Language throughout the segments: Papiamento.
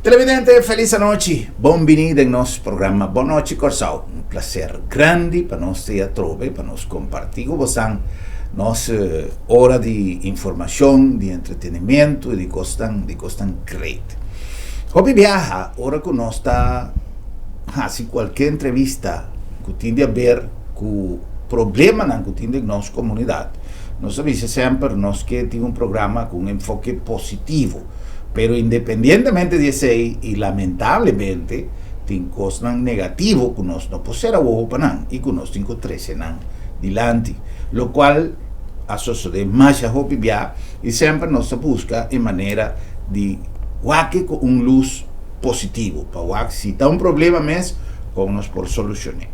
Televidente, felis anochi. Bon bini den nos programa Bon Nochi Kòrsou. Un plaser grandi pa nos te atrobe, pa nos kompartí ku bosan nos ora di informashon, di entretenimiento i di kosnan, di kosnan great. Hopi biaha ora ku nos ta hasi kualke entrevista ku tin di haber ku problemanan ku tin den nos komunidat, nos ta bisa semper nos ke tin un programa ku un enfoke positivo. Pero independientemente di esei i lamentablemente tin kosnan negativo ku nos no por sera wowo pa nan i ku nos tin ku trese nan dilanti, lokual a sosodé masha hopi bia i semper nos ta buska e manera di wak ku un lus positivo pa wak si ta un problema mes kon nos por solushon'é.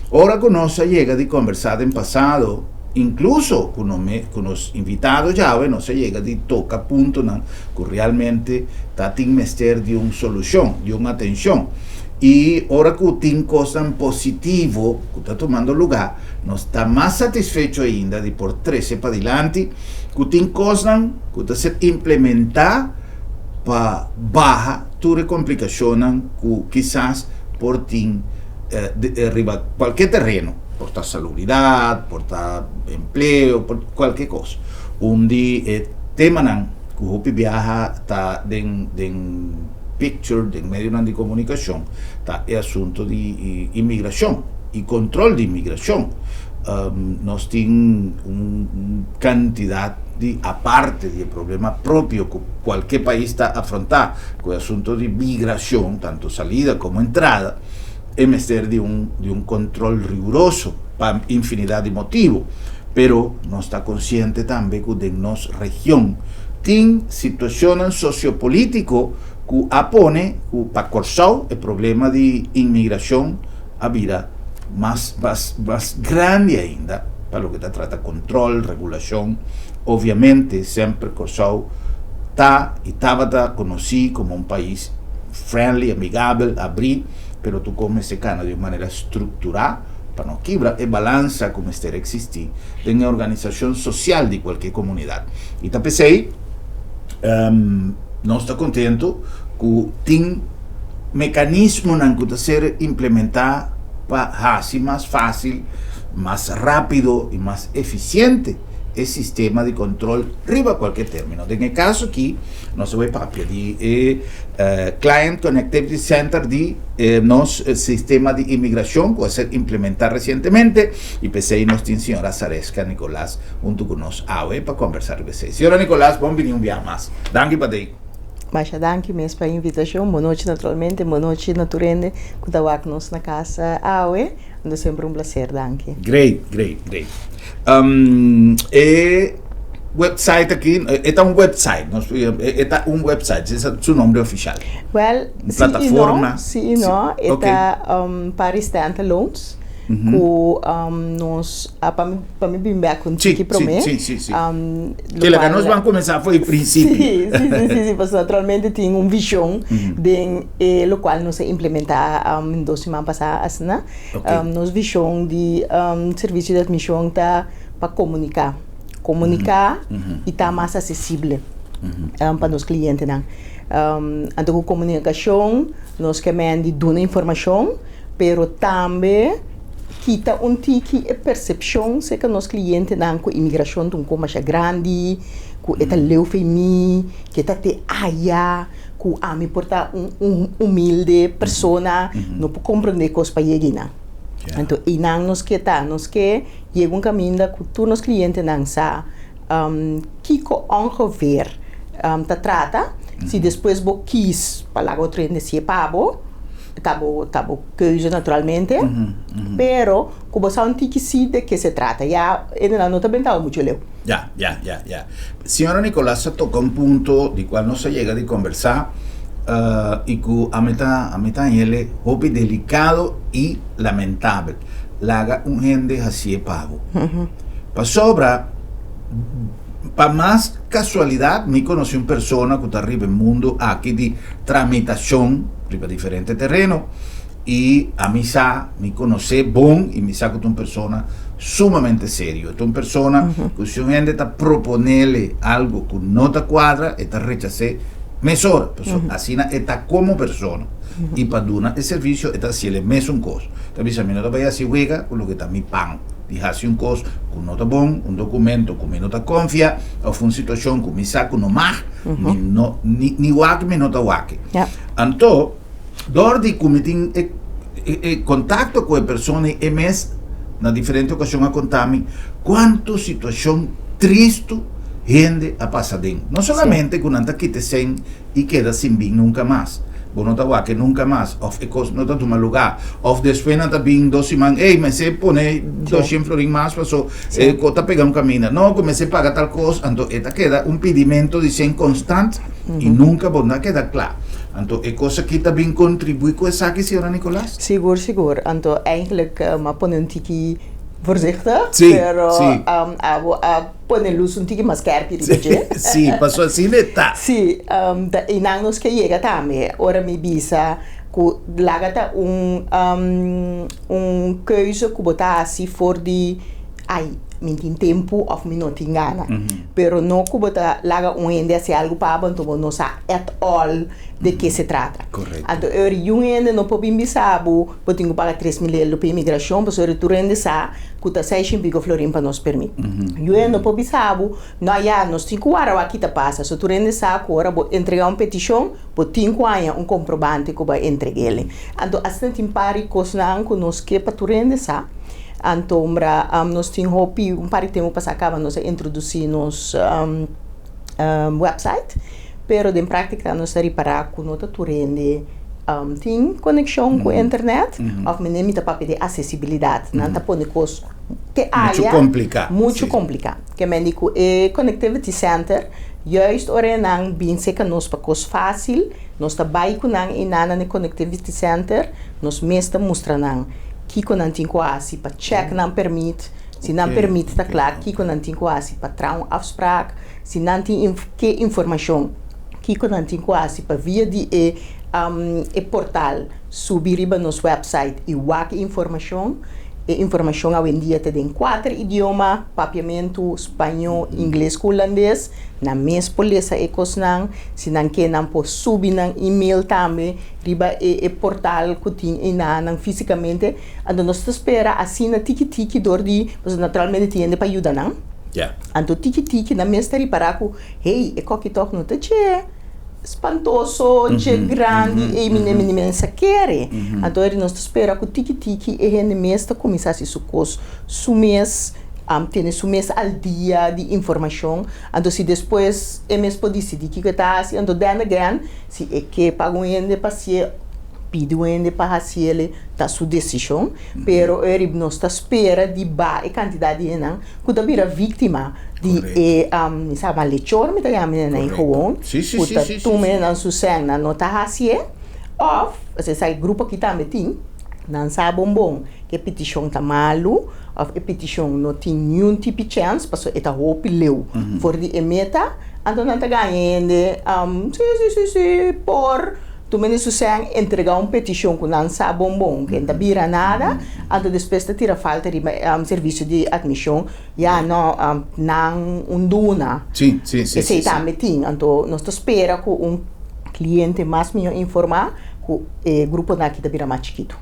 Ora ku nos a yega di kombersá den pasado, Inkluso ku ku nos invitado djawe nos a yega di toka puntonan ku realmente ta tin mester di un solushon, di un atenshon. I ora ku tin kosnan positivo ku ta tumando lugá, nos ta mas satisfecho ainda di por trese padilanti ku tin kosnan ku ta ser implementá pa baha tur e komplikashonnan ku kisas por tin riba kualke tereno. Por ta salubridat, por ta empleo, por kualke kos. Un di e temanan ku hopi biaha ta den den picture den medionan di komunikashon ta e asunto di inmigrashon i kontrol di inmigrashon. Nos tin un kantidat di aparte di e problema propio ku kualke pais ta afrontá ku e asunto di migrashon, tantu salida komo entrada. E mester di un di un control riguroso pa infinidad di motibu, pero nos ta consciente tambe cu den nos region tin situacionnan sociopolitico cu a pone cu pa Corsou e problema di inmigracion a bira mas mas mas grandi ainda pa loke ta trata control, regulacion. Obviamente semper Corsou ta y tabata conoci como un pais friendly, amigabel, abrí, pero tu kon mester kana di un manera strukturá pa no kibra e balansa ku mester eksistí den e organisashon sosial di kualke komunidat. I ta p'esei nos ta kontentu ku tin mekanismonan ku ta ser implementá pa hasi mas fásil, mas rápido i mas efisiente e sistema di kontrol riba kualke término. Den e kaso aki nos ta bai papia di e Client Connectivity Center di nos sistema di inmigracion cu a ser implementa recientemente y p'esey nos tin señora Sareska Nicolaas hunto cu nos awe pa conversa riba esey. Señora Nicolaas, bon bini un biaha mas. Danki pa dei. Masha danki mes pa e invitacion. Bon nochi naturalmente, bon nochi na tur hende cu ta wak nos na cas awe. Ta semper un placer, danki. Great, great, great. E website aki, e ta un website, nos, e ta un website, si ta su nombre oficial. Well, si i no, si i no, e ta Paris Standalones, ku nos, pa mi, pa mi bin bek un tiki promé. Si, si, si. Kila ka nos ban kuminsá for e prinsipio. Si, si, si, si, si, pasobra naturalmente tin un vishon den e lokual nos a implementá dos siman pasá asina. Nos vishon di servisio di atmishon ta pa komuniká, komuniká i ta mas asesible pa nos klientenan. Anto ku komunikashon nos ke men di duna informashon, pero tambe kita un tiki e persepshon serka nos klientenan ku imigrashon ta un kos masha grandi, ku e ta leu for mi, ku e ta te aya. Ku ami por ta un humilde persona, no por komprondé kos pa yega einan. Anto einan nos ke ta, nos ke yega un kaminda ku tur nos klientenan sa kiko ongeveer ta trata. Si despues bo kis pa laga otro hende si'e pa bo, ta bo ta bo keuze naturalmente, pero ku bo sa un tiki si de ke se trata. Ya hendenan no ta bentao mucho leu. Ya, ya, ya, ya. Señora Nicolas a toca un punto di cual nos a yega di conversa y cu a mi ta, a mi ta hañele hopi delicado y lamentabel. Laga un hende hacié pa bo. Pasobra, pa mas casualidad mi conoci un persona cu ta riba e mundo aki di tramitacion riba diferente tereno. I ami sa, mi konosé bon i mi sa ku ta un persona sumamente serio. E ta un persona ku si un hende ta proponele algu ku no ta kuadra, e ta rechas'é Mesora, pasobra asina e ta komo persona i pa duna e servisio e ta hasiel e mesun kos. Ta bisa mi no ta bai hasi wega ku loke ta mi pan di hasi un kos ku no ta bon, un dokumento ku mi no ta konfia òf un situashon ku mi sa ku no mag, mi no ni wak mi no ta wak. Anto dor di ku mi tin e e kontakto ku e persona i e mes na diferente okashon a konta mi kuantu situashon tristu hende a pasa den. No solamente ku nan ta kita esei i keda sin bin nunka mas. Bo no ta wak e nunka mas òf e kos no ta tuma lugá. Òf despues nan ta bin dos siman, ey, mester pone doshen florin mas paso e kos ta pega un kaminda. No, ku mester paga tal kos, anto e ta keda un pidimentu di shen konstant i nunka bo no a keda kla. Anto e kos aki ta bin kontribuí ku esaki, señora Nicolaas? Sigur, sigur. Anto eigenlijk m'a pone un tiki voorzichtig, pero abo a pone lus un tiki mas skerpi riba dje. Sí, pasobra asina e ta. Sí, ta einan nos ke yega tambe. Ora mi bisa ku laga ta un un keuze ku bo ta hasi for di ai mi tin tempu òf mi no tin gana. Pero no ku bo ta laga un hende hasi algu pa bo anto bo no sa at all de ke se trata. Anto ora un hende no por bin bisa bo bo tin ku paga 3000 euro pa imigrashon pasobra tur hende sa ku ta seis shin piko florin pa nos permit. Yu hende no por bisa bo no ya nos tin ku wara wak kita pasa so tur hende sa ku ora bo entrega un petishon bo tin ku haña un komprobante ku bo a entreg'el. Anto asina tin par di kosnan ku nos ke pa tur hende sa. Anto mra nos tin hopi un par di tempu pasá kaba nos a introdusí nos website pero den práktika nos a ripará ku no ta tur hende tin konekshon ku internet òf mene mi ta papia di asesibilidat nan ta pone kos te aya muchu kompliká ke men di ku e connectivity center juist ora nan bin seka nos pa kos fásil nos ta bai ku nan i nan na e connectivity center nos mes ta mustra nan kiko nan tin ku hasi pa chèk nan permit si nan permit ta kla kiko nan tin ku hasi pa traha un afsprak si nan tin ke informashon kiko nan tin ku hasi pa via di e e portal subi riba nos website i wak e informashon. E informashon awendia ta den kuater idioma, papiamentu, spañó, ingles ku hulandes. Nan mes por lesa e kosnan. Si nan ke nan por subi nan email tambe riba e e portal ku tin einan físikamente. Anto nos ta spera asina tiki tiki dor di, pasobra naturalmente tin hende pa yuda nan. Anto tiki tiki nan mes ta ripará ku hey, e koki tòg no ta dje spantoso, dje grandi, ey mi mi mester a kere. Anto eri nos ta spera ku tiki tiki e hende mes ta kuminsá hasi su kos su mes, tene su mes al dia di informashon. Anto si despues e mes por disidí kiko e ta hasi, anto then again si e ke paga un hende pa hasié, pidi un hende pa hasiel, ta su desishon. Pero eri nos ta spera di baha e kantidat di hendenan ku ta bira víktima di e mi sa malechor mi ta yama e nan gewoon ku ta tuma e nan su sèn nan no ta hasié òf esei grupo aki tambe tin nan sa bon bon ku e petishon ta malu òf e petishon no tin niun tipi chèns pasobra e ta hopi leu for di e meta anto nan ta gaña hende si si si si por Tuma di su sèn, entregá un petishon ku nan sa bon bon ku e ta bira nada, anto despues ta tira falta riba e servisio di atmishon, ya no, nan un duna. Esei tambe tin. Anto nos ta spera ku un kliente mas mihó informá ku e gruponan aki ta bira mas chikitu.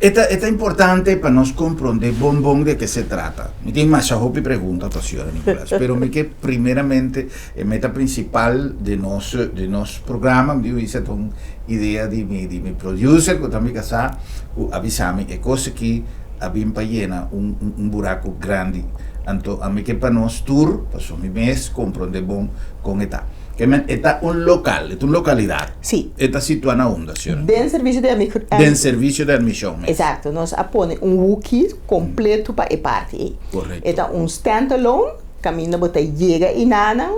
E ta e ta importante pa nos comprende bon bon de ke se trata. Mi tin masha hopi pregunta pa señora Nicolas, pero mi ke primeramente e meta principal di nos di nos programa, mi dibi esei ta un idea di mi di mi producer ku ta mi kasá ku a bisa mi e kos aki a bin pa yena un un buraku grandi. Anto ami ke pa nos tur, pasobra mi mes comprende bon kon e ta. Ke men e ta un lokal, e ta un lokalidat. Sí. E ta situá na unda, señora? Den servisio di admi. Den servisio di admishon mes. Exacto. Nos a pone un huki kompleto pa e parti ei. Korekto. E ta un stand-alone, kaminda bo ta yega einanan,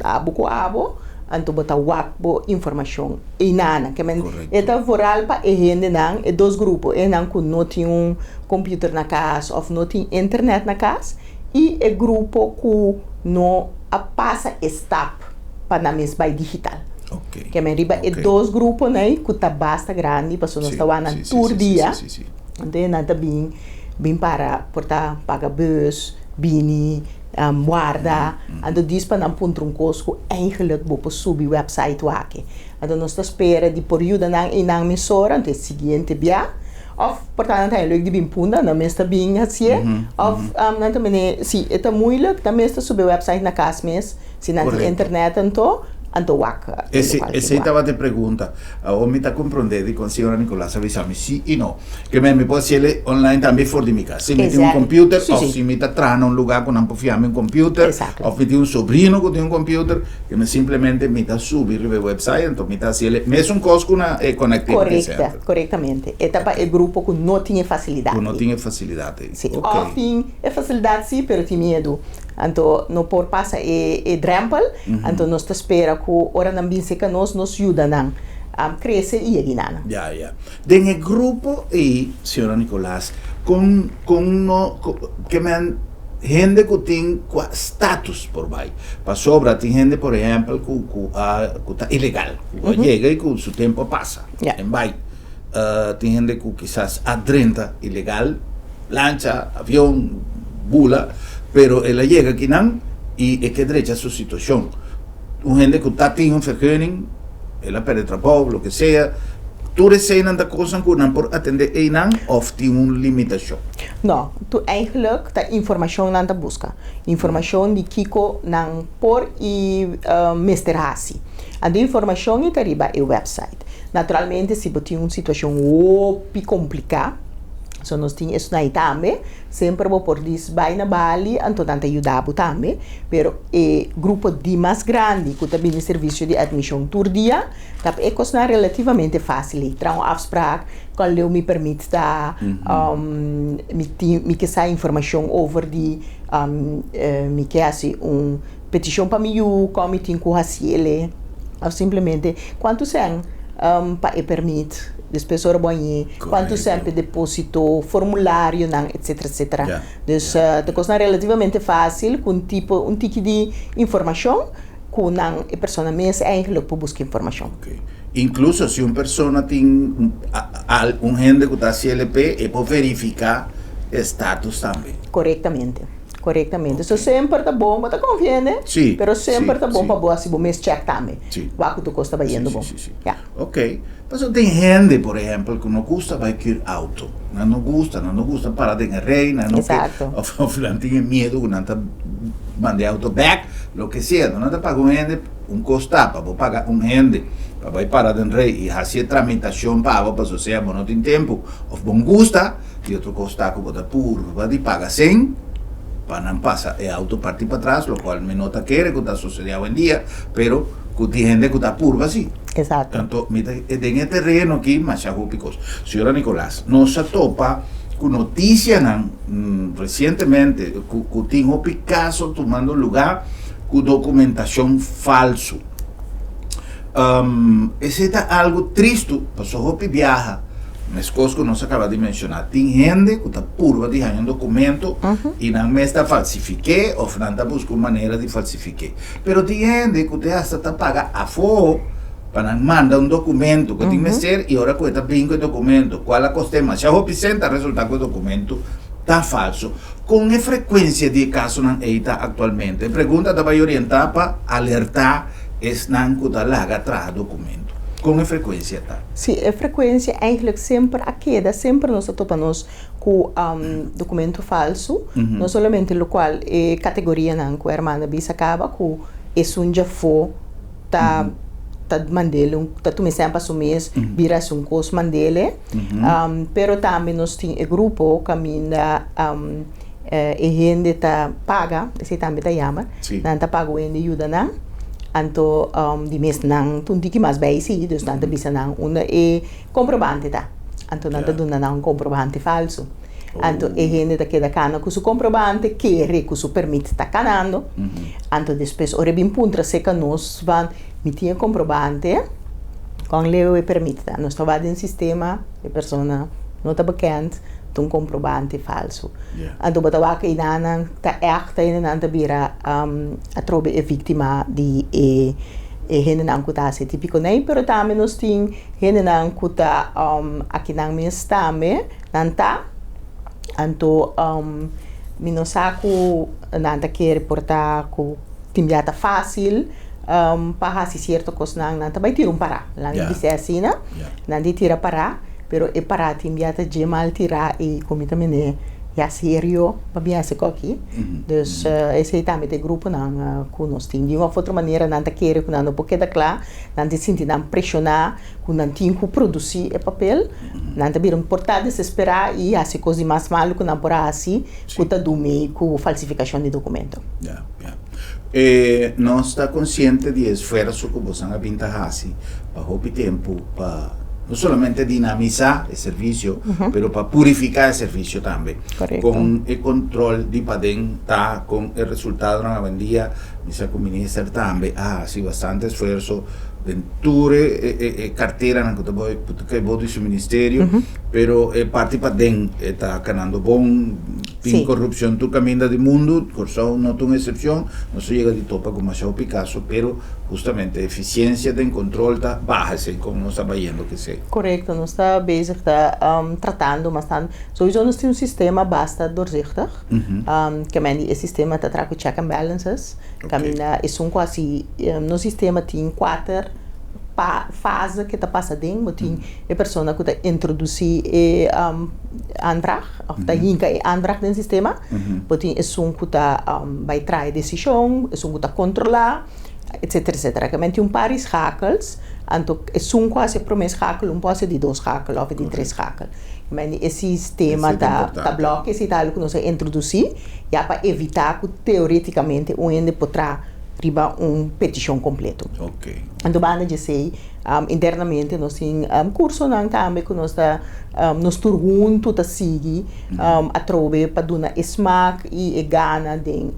abo ku abo, anto bo ta wak bo informashon einanan. Ke men Korekto. e ta vooral pa e hendenan, e dos grupo, enan ku no tin un computer na kas òf no tin internet na kas, i e grupo ku no a pasa e stap pa nan mes bai digital. Ok. Ke men riba e Ok. dos gruponan ei ku ta basta grandi pasobra nos Sí, ta wak nan sí, sí, tur sí, sí, dia. sí, sí, sí. Anto nan ta bin bin para por ta paga bus, bini. Warda, anto dis pa nan puntra un kos ku eigenlijk bo por subi website wak. Anto nos ta spera di por yuda nan einan mesora, anto e siguiente bia, òf por ta nan ta haña leuk di bin punda, nan mes ta bin hasié, òf nan ta mene, si e ta moeilijk, nan mes ta subi e website na kas mes, si nan tin internet anto, anto wak. Esei tabata e pregunta. Awor mi ta komprondé dikon señora Nicolas a bisa mi sí i no. Ke men mi por hasiel online tambe for di mi kas. Si mi tin un computer òf si mi ta traha na un lugá ku nan por fia mi un computer òf mi tin un sobrino ku tin un computer, ke men simplemente mi ta subi riba e website anto mi ta hasiel e mesun kos ku na e Connectivity Center. Korektamente. E ta pa e grupo ku no tin e fasilidat ei. Ku no tin e fasilidat ei. Sí. Òf tin e fasilidat sí, pero tin miedu. Anto no por pasa e drempel, anto nos ta spera ku ora nan bin serka nos, nos yuda nan krese i yega nan. Ya, ya. Den e grupo ei, señora Nicolaas, kon kon no ke men hende ku tin kua status por bai? Pasobra tin hende por ehèmpel ku ku a ku ta ilegal, ku a yega i ku su tempu a pasa en bai. Tin hende ku kisas a drenta ilegal, lancha, avion, bula, pero el a yega akinan i e ke drecha su situashon. Un hende ku ta tin un vergunning, el a perde trabou, loke sea, tur eseinan ta kosnan ku nan por atendé einan òf tin un limitashon? No, tur eigenlijk ta informashon nan ta buska. Informashon di kiko nan por i mester hasi. Anto informashon ei ta riba e website. Naturalmente si bo tin un situacion hopi complica, so nos tin esnan tambe, semper bo por dis bay na Bali, anto nan ta yuda bo tambe, pero e grupo di mas grandi cu ta bini servicio di admision tur dia, ta e cosnan relativamente facil ey, traha un afspraak, con leu mi permit ta, mi tin, mi ke sa informacion over di, mi ke haci un. Petishon pa mi yu, kon mi tin ku hasi el'e? Òf simplemente, kuantu sèn pa e pèrmit? Despues ora bo a ñi, kuantu sèn pa e depósito, formularionan, etsetera, etsetera. Dus ta kosnan relativamente fásil ku un tipo, un tiki di informashon ku nan e persona mes eigenlijk por buska informashon. Inkluso si un persona tin un hende ku ta hasi el'e, e por verifiká e status tambe. Korektamente. Korektamente. So semper ta bon, bo ta konfia hende, Sí, pero semper sí, ta bon sí. pa bo hasi bo mes check tambe. Sí. Wak ku tur kos ta Sí, bayendo sí, bon. sí, sí. Ya. Ok. Pasobra tin hende, por ehempel, ku no gusta bai kür auto. Nan no gusta, nan no gusta para den e rei, nan no ke, Exacto. of, of nan tin e miedu ku nan ta manda e auto bek, loke sea. No nan ta paga un hende, un kos ta pa bo paga un hende pa bai para den rei i hasi e tramitashon pa bo, pasobra sea bo no tin tempu of bo no gusta. Di otro kosta ku bo ta purba di paga sen pa nan pasa e auto parti patras, lokual mi no ta kere ku ta sosede awendia, pero ku tin hende ku ta purba si. Exacto. Anto mi ta den e tereno aki masha hopi kos. Señora Nicolas, nos a topa ku notisianan resientemente ku ku tin hopi kaso tumando lugá ku dokumentashon falsu. Esei ta algu tristu pasobra hopi biaha, meskos ku nos a kaba di menshoná, tin hende ku ta purba di haña un dokumento i nan mes ta falsifik'é òf nan ta buska un manera di falsifik'é. Pero tin hende ku te hasta ta paga afó pa nan manda un dokumento ku tin mester i ora ku e ta bin ku e dokumento kual a kost'é masha hopi sènt ta resultá ku e dokumento ta falso. Kon e frekuensia di e kasonan ei ta aktualmente? E pregunta ta bai orientá pa alertá Esnan ku ta laga traha dokumento, kon e frekuensia ta? Sí, e frekuensia eigenlijk semper a keda, semper nos ta topa nos ku dokumento falsu, no solamente lokual e kategorianan ku hermana bisa kaba ku esun djafó ta ta mand'el un ta tuma esei pa su mes bira esun kos mand'el, pero tambe nos tin e grupo kaminda E hende ta paga, esei tambe ta yama, nan ta paga un hende yuda nan, anto di mes nan ta un tiki mas bij si, dus nan ta bisa nan unda e comprobante ta, anto nan ta duna nan un comprobante falso, anto e hende ta keda kana ku su comprobante, kere ku su permit ta kanando, anto despues ora e bin puntra seka nos van mi tin e comprobante, kon leu e permit ta, nos ta wak den sistema e persona no ta bekend. Ta un comprobante falso. Anto bo ta wak einan ta echt einan ta bira atrobe e victima di e e hendenan ku ta hasi e tipico nei, pero tambe nos tin hendenan ku ta akinan mes tambe nan ta anto Mi no sa ku nan ta kere por ta ku tin bia ta fásil pa hasi sierto kosnan, nan ta bai tira un pará. Nan di bis'é asina, nan di tira pará, pero e pará tin bia ta dje mal tirá i ku mi ta mende ya serio pa bin hasi koki. Dus esei tambe ta e gruponan ku nos tin. Di un òf otro manera nan ta kere ku nan no por keda kla, nan ta sinti nan preshoná ku nan tin ku produsí e papel, nan ta bira un por ta desesperá i hasi kos di mas malu ku nan por a hasi ku ta dumi ku falsifikashon di dokumento. Ya, ya. E nos ta konsiente di e esfuerso ku bosan a bin ta hasi pa hopi tempu pa no solamente dinamisá e servisio, pero pa purifiká e servisio tambe. Korekto. Kon e kontrol di paden ta, kon e resultadonan awendia, mi sa ku minister tambe a hasi bastante esfuerso den tur e karteranan ku ta bai ku ta kai bou di su ministerio, pero e parti paden e ta kanando bon, tin korupshon tur kaminda di mundu, Kòrsou no ta un eksepshon, nos a yega di topa ku masha hopi kaso, pero hustamente efisiensia den kontrol ta baha esei kon nos ta bayendo ku esei. Korekto, nos ta bezig ta tratando mas tantu, souiso nos tin un sistema basta doorzichtig, ke men di e sistema ta traha ku check and balances, Kaminda esun ku hasi nos sistema tin kuater fase ke ta pasa den. Bo tin e persona ku ta introdusí e aanvraag òf ta hinka e aanvraag den sistema. Bo tin esun ku ta bai traha e desishon, esun ku ta kontrolá, etsetera etsetera. Ke men tin un par di schakels, anto esun ku hasi e promé schakel un por hasi e di dos schakel òf e di tres schakel. Ke men e sistema ta blòk, esei ta algu ku nos a introdusí. Ya pa evitá ku teorétikamente un hende por traha riba un petishon kompleto. Anto banda di esei, internamente nos tin kursonan tambe ku nos ta nos tur huntu ta sigui atrobe pa duna e smak i e gana den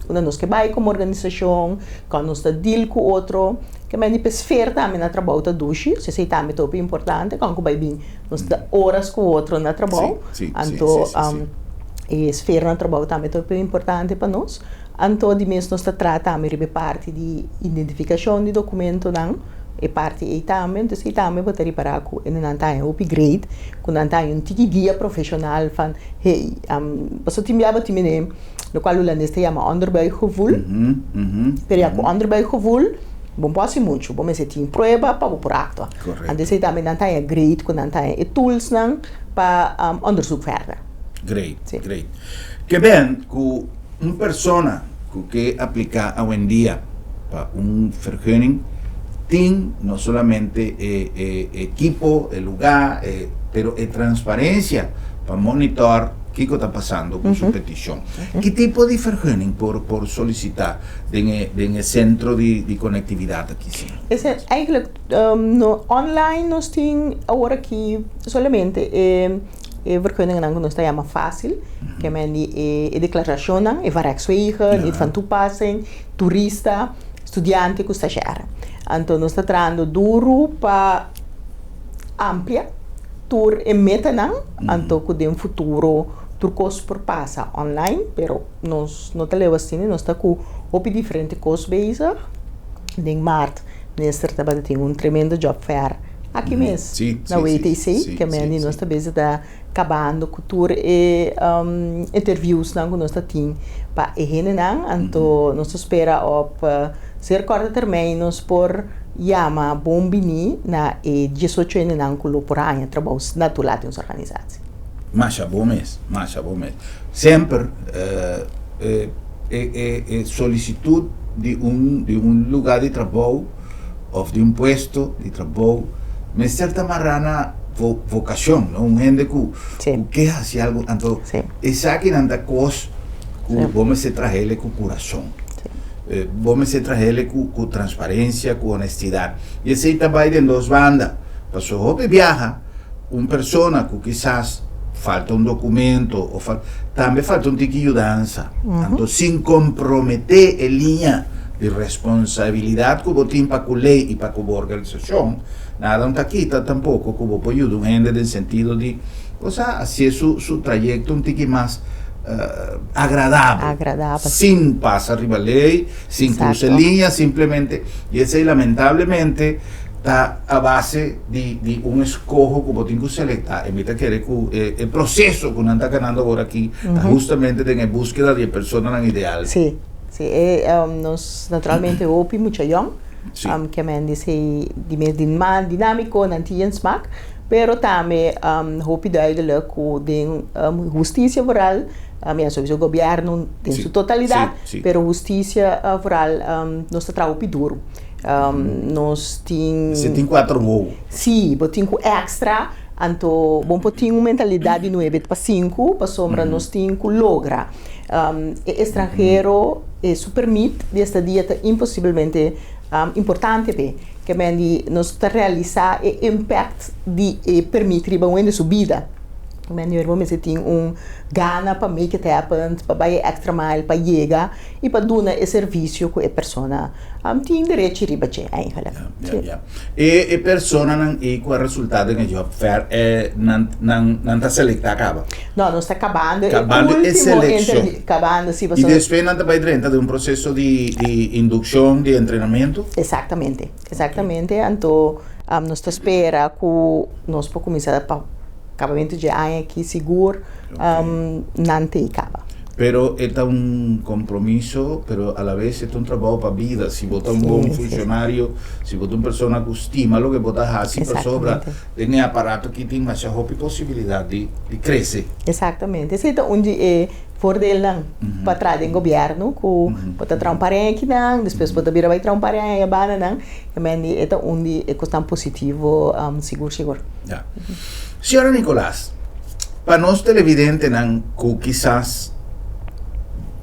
unda nos ke bai komo organisashon, kon nos ta deal ku otro. Ke mende pa e sfer tambe na trabou ta dushi, so esei tambe ta hopi importante kon ku bai bin nos ta oras ku otro na trabou. Anto e sfer na trabou tambe ta hopi importante pa nos. Anto di mes nos ta traha tambe riba e parti di identifikashon di dokumentonan, e parti ei tambe. Entonces ei tambe bo ta ripará ku nan ta haña hopi grade, ku nan ta haña un tiki guia profeshonal van hey, pasobra tin bia bo tin mene lokual hulandes ta yama onderbuikgevoel, pero ya ku onderbuikgevoel bo no por hasi muchu, bo mester tin prueba pa bo por aktua. Anto esei tambe nan ta haña grade ku nan ta haña e toolsnan pa onderzoek verder. Great, great. Ke ben ku un persona ku ke apliká awendia pa un vergunning tin no solamente e e ekipo, e lugá, e pero e transparensia pa monitor kiko ta pasando ku su petishon. Ki tipo di vergunning por por solisitá den e den e sentro di di konektividat aki si? Esei eigenlijk no online nos tin awor aki solamente e e vergunningennan ku nos ta yama fásil, ke men di e deklarashonnan, e van rijkswege, niet van toepassing, turista, studiante ku stashèr. Anto nos ta trahando duru pa amplia tur e metanan, anto ku den futuro tur kos por pasa online, pero nos no ta leu asina, nos ta ku hopi diferente kos bezig. Den mart minister tabata tin un tremendo job fair aki mes na WTC, ke men di nos ta bezig ta kabando ku tur e interviewsnan ku nos ta tin pa e hendenan, anto nos ta spera op ser korte termijn nos por yama bon bini na e diesocho hendenan ku lo por haña trabou na tur lado di nos organisatie. Masha bon mes, masha bon mes. Semper e solisitut di un di un lugá di trabou òf di un puesto di trabou mester ta mará na vokashon, no? Un hende ku ku ke hasi algu, anto esakinan ta kos ku bo mester trah'el ku kurason, bo mester trah'el ku transparensia, ku honestidat, i esei ta bai den dos banda, pasobra hopi biaha un persona ku kisas falta un dokumento o tambe falta un tiki yudansa, anto sin komprometé e liña di responsabilidat ku bo tin pa ku lei i pa ku bo organisashon, nada no ta kita tampoko ku bo por yuda un hende den sentido di, osea, hasié su su trayekto un tiki mas agradabel, Agradabel. sin pasa riba lei, sin krusa Exacto. liña, simplemente, i esei lamentablemente. Ta a base di di un eskoho ku bo tin ku selektá i mi ta kere ku e e proseso ku nan ta ganando awor aki ta hustamente den e búskeda di e personanan ideal. Sí, sí. E nos naturalmente hopi mucha yòn, ke men di esei di mes di mas dinámiko, nan tin yen smak, pero tambe hopi duidelijk ku den hustisia vooral, ya souiso gobièrnu den su totalidat, pero hustisia vooral nos ta traha hopi duru. Nos tin. Si tin kuater wowo. Si, bo tin ku èkstra, anto bo por tin un mentalidat di nuebe pa sinku, pasobra nos tin ku logra. E estranhero, e su permit di estadia ta imposibelmente importante p'e. Ke men di nos ta realisá e impact di e permit riba un hende su bida. Men di bo mester tin un gana pa make it happen, pa bai e extra mile, pa yega i pa duna e servisio ku e persona tin derechi riba dje eigenlijk. Ja, ja, ja. E e personanan ei ku a resultá den e job fair e nan nan nan ta selektá kaba? No, nos ta kabando e Kabando e último selekshon. intervi kabando si I pasobra despues nan ta bai drenta den un proseso di di indukshon, di entrenamentu? Exactamente, exactamente. Anto nos ta spera ku nos por kuminsá pa kabamentu dje aña aki sigur nan te kaba. Pero e ta un compromiso, pero a la vez e ta un trabao pa bida. Si bo ta un bon funcionario, si bo ta un persona cu stima loke bo ta haci, pasobra den e aparato aki tin masha hopi posibilidad di crece. Exactamente. Esey ta un di e voordeelnan pa traha den gobierno, cu bo ta traha un par aña akinan, despues bo ta bira bay traha un par aña aya bandanan. E ta un di e cosnan positivo sigur sigur. Ya. Señora Nicolas, pa nos televidentenan ku kisas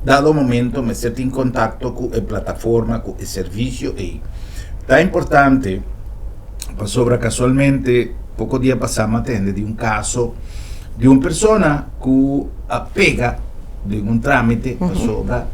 dado momento mester tin kontakto ku e plataforma, ku e servisio ei, ta importante pasobra kasualmente poko dia pasá mi a tende di un kaso di un persona ku a pega den un trámite pasobra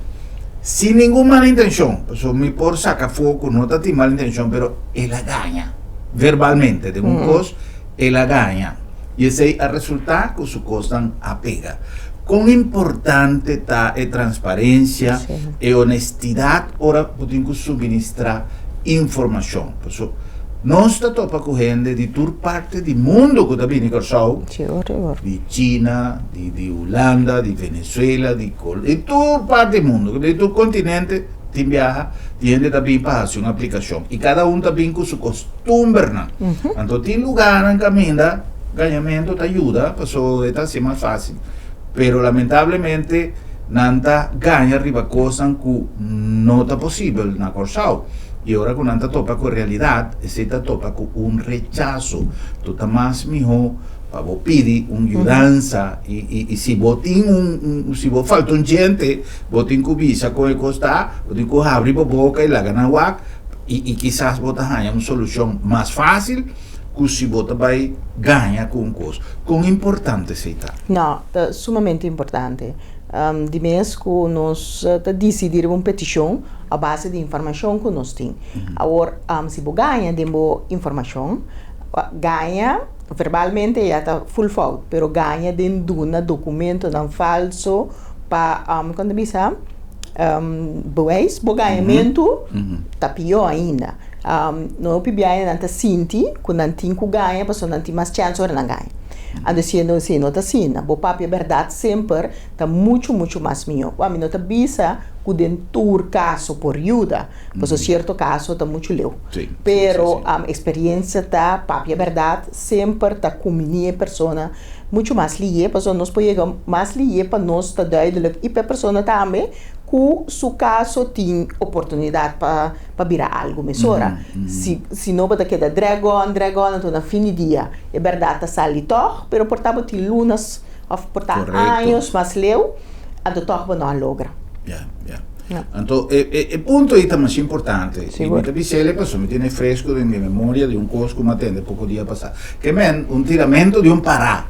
sin ningun mal intenshon, pasobra mi por saka afó ku no ta tin mal intenshon pero el a gaña verbalmente den un kos. El a gaña, i esei a resultá ku su kosnan a pega. Kon importante ta e transparensia, e honestidat ora bo tin ku suministrá informashon? Pasobra nos ta topa ku hende di tur parti di mundu ku ta bini Kòrsou, di China, di Hulanda, di Venezuela, di tur parti di mundu, di tur kontinente. Tin biaha, tin hende ta bin pa hasi un aplikashon i kada un ta bin ku su kostumbernan. Anto tin lugarnan kaminda gañamentu ta yuda pasobra e ta hasi mas fásil. Pero lamentablemente nan ta gaña riba kosnan ku no ta posibel na Kòrsou. I ora ku nan ta topa ku realidat, esei ta topa ku un rechaso. Tu ta mas mihó Pa bo pidi un yudansa i i si bo tin un un si bo falta un djente bo tin ku bisa kon e kos ta, bo tin ku habri bo boka i laga nan wak i i kisas bo ta haña un solushon mas fásil ku si bo ta bai gaña ku un kos. Kon importante esei ta? No, ta sumamente importante. Di mes ku nos ta disidí riba un petishon a base di informashon ku nos tin. Awor, si bo gaña den bo informashon, gaña Verbalmente ya ta full fout, pero gaña den duna documentonan falso pa, con ta bisa, bewijs bo gañamentu ta pió ainda. No hopi biaha nan ta sinti cu nan tin cu gaña pasobra nan tin mas chance ora nan gaña. Anto siendo si no ta asina, bo papia berdad semper ta mucho mucho mas mihó. Bo ami no ta bisa cu den tur caso por yuda. Pasobra cierto caso ta mucho leu. Pero experiencia ta papia berdad semper ta cuminí e persona mucho mas lihe pasobra nos por yega mas lihe pa nos ta duidelijk y pa e persona tambe cu su caso tin oportunidad pa pa bira algo mesora. Si si no bo ta keda drag on drag on anto na fin di dia e berdad ta sali tog pero por ta bo tin lunas of por ta años mas leu anto tog bo no a logra. Ya, ya. Anto e e e punto ei ta mas importante. I mi ta bis'el pasobra mi tene fresco den mi memoria di un kos ku mi a tende poko dia pasá. Ke men un tiramento di un pará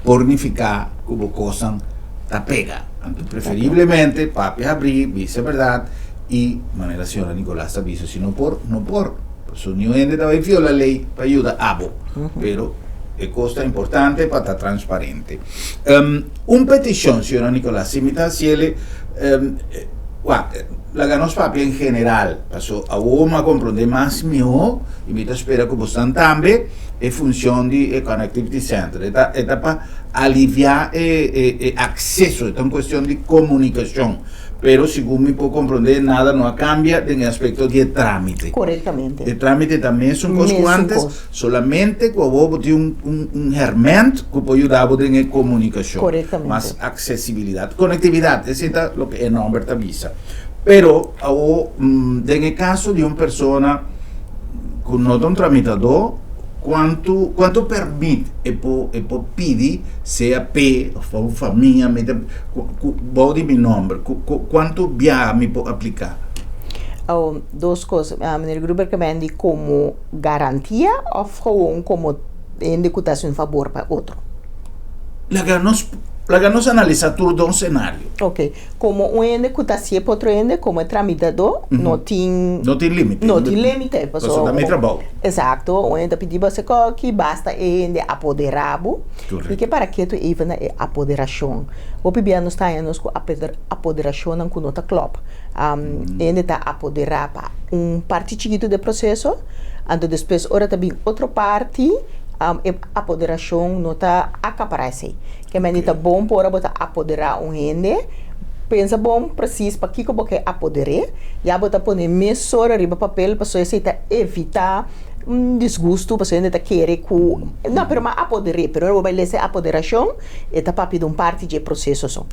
por nifiká ku bo kosnan ta pega. Anto preferiblemente papia habrí, bisa e bèrdat i manera señora Nicolas ta bisa si no por, no por. Pasobra niun hende ta bai viola lei pa yuda abo. Pero e kos ta importante pa ta transparente. Un petishon, señora Nicolas, si mi ta hasiel, wak, laga nos papia en general, paso awor mi a komprondé mas mihó I mi ta spera ku bosan tambe e funshon di e Connectivity Center. E ta e ta pa aliviá e e e akseso, e ta un kuestion di komunikashon. Pero segun mi por komprondé nada no a kambia den e aspekto di e trámite. Korektamente. E trámite ta mesun kos ku Mesun antes, kos. solamente ku awor bo tin un un un hèrmènt ku por yuda bo den e komunikashon. Korektamente. Mas aksesibilidat. Konektividat, esei ta loke e nòmber ta bisa. Pero awor den e kaso di un persona ku no ta un tramitadó, kuantu kuantu pèrmit e por e por pidi sea p'e òf pa un famia mi ta ku ku bou di mi nòmber ku ku kuantu biaha mi por apliká? Awor dos kos, meneer Gruber ke men di komo garantia òf gewoon komo hende ku ta hasi un fabor pa otro? Laga nos laga nos analisá tur dos senario. Oke. Komo un hende ku ta hasié pa otro hende, komo e tramitadó, no tin. No tin límite. No tin límite. Pasobra ta mi trabou. Eksakto. Un hende ta pidi bo hasi kòki, basta e hende apoderá bo. Korekto. Mi ke para ketu even na e apoderashon. Hopi bia nos ta haña nos ku apoderashonnan ku no ta klòp. E hende ta apoderá pa un parti chikitu di e proseso, anto despues ora ta bin otro parti, e apoderashon no ta akapará esei. Ke mende ta bon pa ora bo ta apoderá un hende, pensa bon presis pakiko bo ke apoder'é. Ya bo ta pone mesora riba papel pasobra esei ta evitá un disgustu pasobra hende ta kere ku no pero m'a apoder'é pero ora bo bai lesa e apoderashon e ta papia di un parti dje proseso so.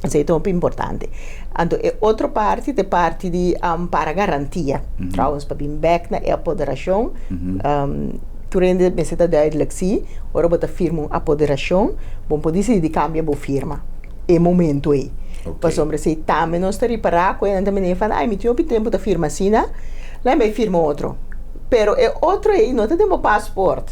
Esei ta hopi importante. Anto e otro parti ta e parti di para garantia. Trouwens pa bin bèk na e apoderashon. Tur hende mester ta duidelijk si, ora bo ta firma un apoderashon, bo no por disidi di kambia bo firma e momento ei. Pasobra si tambe nos ta ripará ku nan ta mende fan, ai mi tin hopi tempu ta firma asina, la'i bai firma otro. Pero e otro ei no ta den bo pasport.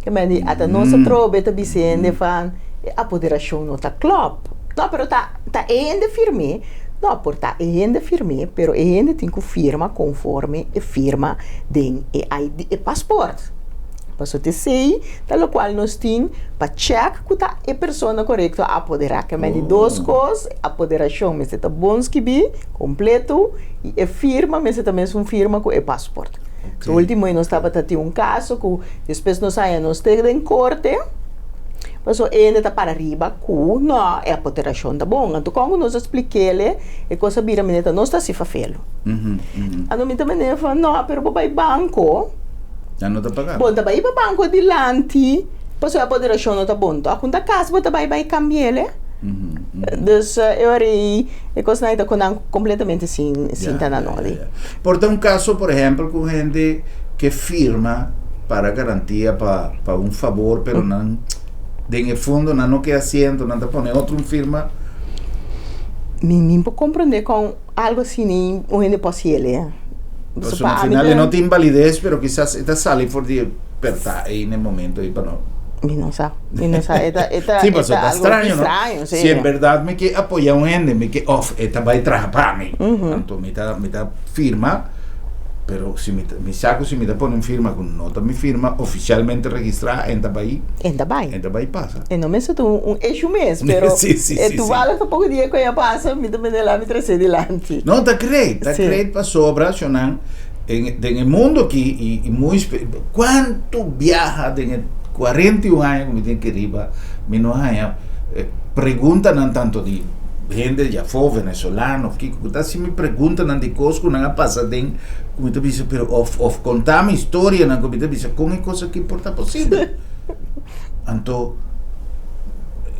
Ke mende ata nos atrobe ta bisa hende fan e apoderashon no ta klòp. No, pero ta ta e hende firm'é. No, por ta e hende firm'é, pero e hende tin ku firma konforme e firma den e ID, e pasport. Pasobra ta esei ta lokual nos tin pa chèk ku ta e persona korekto a apoderá. Ke men di dos kos, apoderashon mester ta bon skibí, kompleto, i e firma mester ta mesun firma ku e pasport. So último nos tabata tin un kaso ku despues nos haña nos te den korte, pasobra e hende ta para riba ku no, e apoderashon ta bon. Anto kon ku nos a splik'é e kos a bira manera ta nos ta hasi fafelo. Anto mi ta manera van no, pero bo bai banco. Nan no ta paga. Bo ta bai pa banco dilanti, pasobra e apoderashon no ta bon. Tok un ta kas bo ta bai bai kambi'el. Dus e ora ei e kosnan ei ta ku nan kompletamente sin sin ta na nodi. Por ta un kaso por ehèmpel ku hende ke firma para garantia pa pa un fabor pero nan den e fondo nan no ke asiento nan ta pone otro un firma. Mi mi por komprende kon. Algo asina un hende por haci el. Pasobra na final e no tin validez, pero kisas e ta sali for di e perta ei na e momento ei pa no. Mi no sa, mi no sa. E ta, e ta, Sí, pasobra ta algo straño, no? straño, sí. Si en berdad mi ke apoya un hende, mi ke of e ta bai traha pa mi, anto mi ta, mi ta firma. Pero si mi ta, mi sa ku si mi ta pone un firma ku no ta mi firma ofisialmente registrá, en ta bai. En ta bai. En ta bai pasa. E no mester ta un issue mes, pero Sí, sí, e sí, toevallig ta poko dia ku e a pasa, mi ta mende la mi tras'é dilanti. No, ta great, ta Sí. great pasobra shonnan en den e mundo aki i i muy spe kuantu biaha den e 41 aña ku mi tin aki riba mi no haña preguntanan tanto di hende di afó, venezolano of kiko, ku ta hasi mi preguntanan di kos ku nan a pasa den, ku mi ta bisa pero of of konta mi historianan ku mi ta bisa kon e kos aki por ta posibel. Anto,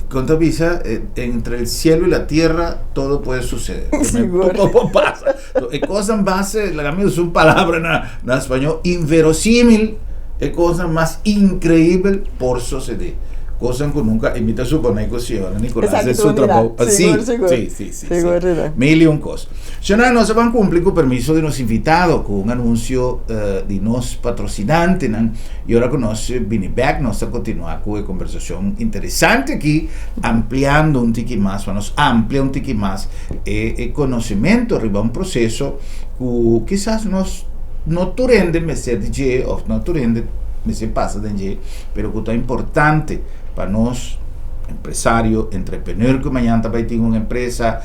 kon ta bisa, entre el cielo y la tierra todo puede suceder. Sigur. Todo por pasa. E kosnan base, laga mi usa un palabra na na spañó, inverosímil, e kosnan mas increíbel por sosede. Kosnan ku nunka, i mi ta suponé ku señora Nicolás Esaki den ta su un mira. trabou. Ah, sí, Sigur, sigur. sí, sí, sí, Sigur, sí. sigur. Mil i un kos. Señora, nos a ban kumpli ku permiso di nos invitado ku un anunsio di nos patrosinantenan i ora ku nos bini bèk nos ta kontinuá ku e kombersashon interesante aki, ampliando un tiki mas, pa nos amplia un tiki mas e e konosementu riba un proseso ku kisas nos no tur hende mester di dje òf no tur hende mester pasa den dje, pero ku ta importante pa nos empresario, entrepreneur ku mañana ta bai tin un empresa,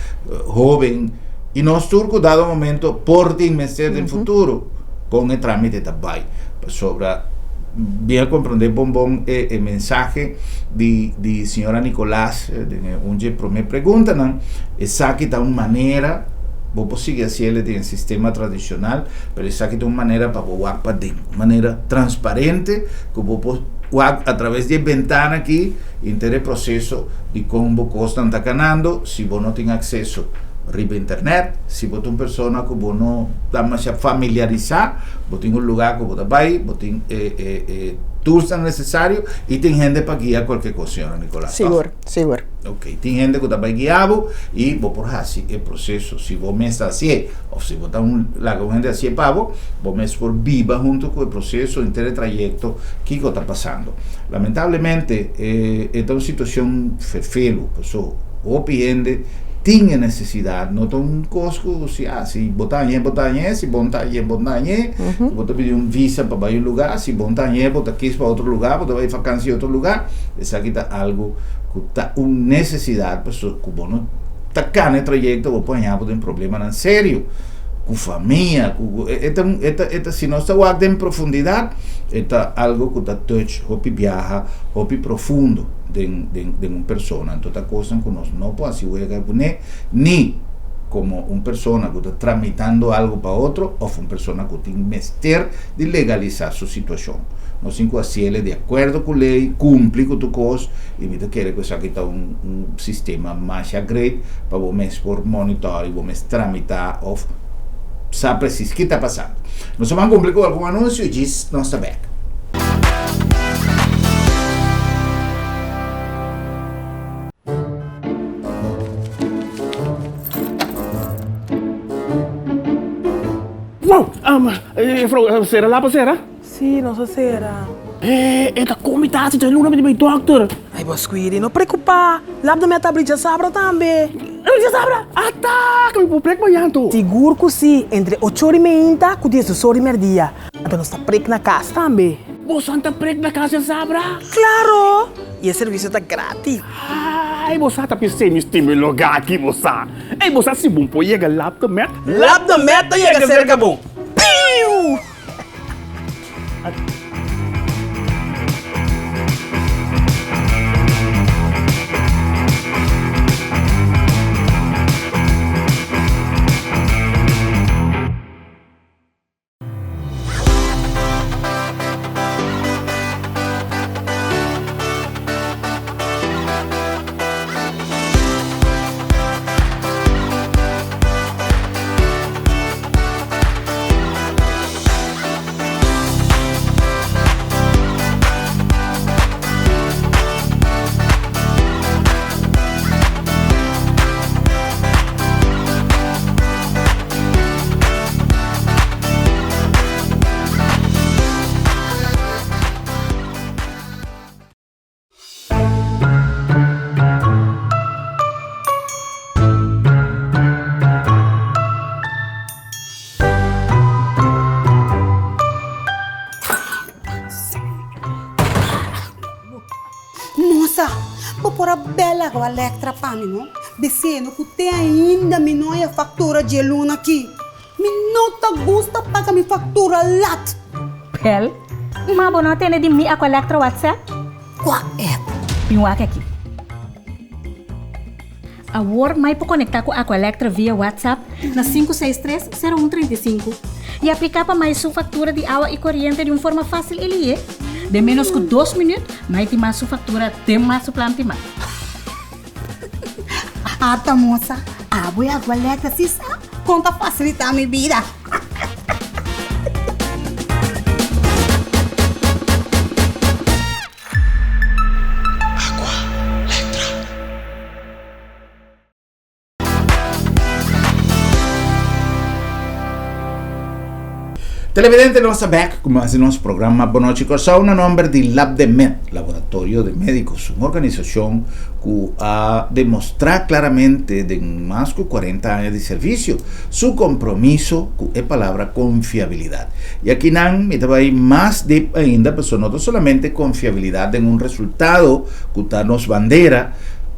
hoben i nos tur ku dado momento por tin mester den futuro kon e trámite ta bai. Pasobra mi a komprondé bon bon e e mensahe di di señora Nicolaas den e un dje promé preguntanan. Esaki ta un manera, bo por sigui hasiel den e sistema tradishonal, pero esaki ta un manera pa bo wak paden, un manera transparente ku bo por wak a traves di e bentana aki henter e proseso di kon bo kosnan ta kanando si bo no tin akseso riba internet, si bo ta un persona ku bo no ta masha familiarisá, bo tin un lugá ku bo ta bai, bo tin e e e toolsnan nesesario i tin hende pa guia kualke kos, señora Nicolas, tòg? Sigur, sigur. Ok, tin hende ku ta bai guia bo i bo por hasi e proseso. Si bo mes ta hasié òf si bo ta un laga un hende hasié pa bo, bo mes por biba huntu ku e proseso, henter e trayekto, kiko ta pasando. Lamentablemente e e ta un situashon ferfelu, paso hopi hende tin e nesesidat, no ta un kos ku si a si bo ta hañ'é bo ta hañ'é, si bo no ta hañ'é bo no ta hañ'é, bo ta pidi un visa pa bai un lugá, si bo no ta hañ'é bo ta kis pa otro lugá, bo ta bai fakansi otro lugá, esaki ta algu ku ta un nesesidat pasobra ku bo no ta kana e trayekto bo por haña bo den problemanan serio ku famia, ku e ta e ta e ta si nos ta wak den profundidat e ta algu ku ta touch hopi biaha hopi profundo. den den den un persona anto ta kosnan ku nos no por hasi wega kuné ni komo un persona ku ta tramitando algu pa otro òf un persona ku tin mester di legalisá su situashon. Nos tin ku hasiel di akuerdo ku lei, kumpli ku tur kos i mi ta kere ku esaki ta un un sistema masha great pa bo mes por monitor i bo mes tramitá òf sa presis ki ta pasando. Nos a ban kumpli ku algun anunsio i djis nos ta bèk. Wow! Juffrouw, sera lapa sera? Sí, nos a sera. E ta komi tasi dje luna mi di bai dokter. Ai bo Squiri, no preocupa. Lap de mi a ta abri djasabra tambe. Abri djasabra? Ata! Ke mi por prek mañan anto? Sigur ku si, entre ocho ora i meinta ku diesdos ora i merdia. Anto nos ta prek na kas tambe. Bosan ta prek na kas djasabra? Klaro! I e servisio ta gratis. Ai, bo sa ta pis'é mi stima e lugá aki, bo sa. Ei, bo sa si bon por yega Lap de Met? Lap de Met ta yega serka bo. Piu! Mosa, bo por a bel awa Lectra pa mi, no? Bisendo ku te ainda mi no haya faktura dje luna aki. Mi no ta gusta paga mi faktura lat. Bel, ma bo no a tende di mi Aqua Lectra WhatsApp? Kua app? Bin wak aki. Awor mai por konektá ku Aqualectra via WhatsApp na 563 0135 i apliká pa mai su faktura di awa i koriente di un forma fásil i lihe. Den ménos ku dos minüt, mai tin mas su faktura den mas su plan timá. Ata mosa, abo e Aqualectra si sa kon ta fasilitá mi bida. Televidente nos ta bek ku mas di nos programa Bonochi Kòrsou na nomber di LabdeMed, Laboratorio de Médicos, un organisashon ku a demostrá klaramente den mas ku 40 aña di servisio su kompromiso ku e palabra konfiabilidat. I akinan mi ta bai mas dip ainda pasobra no ta solamente konfiabilidat den un resultado ku ta nos bandera,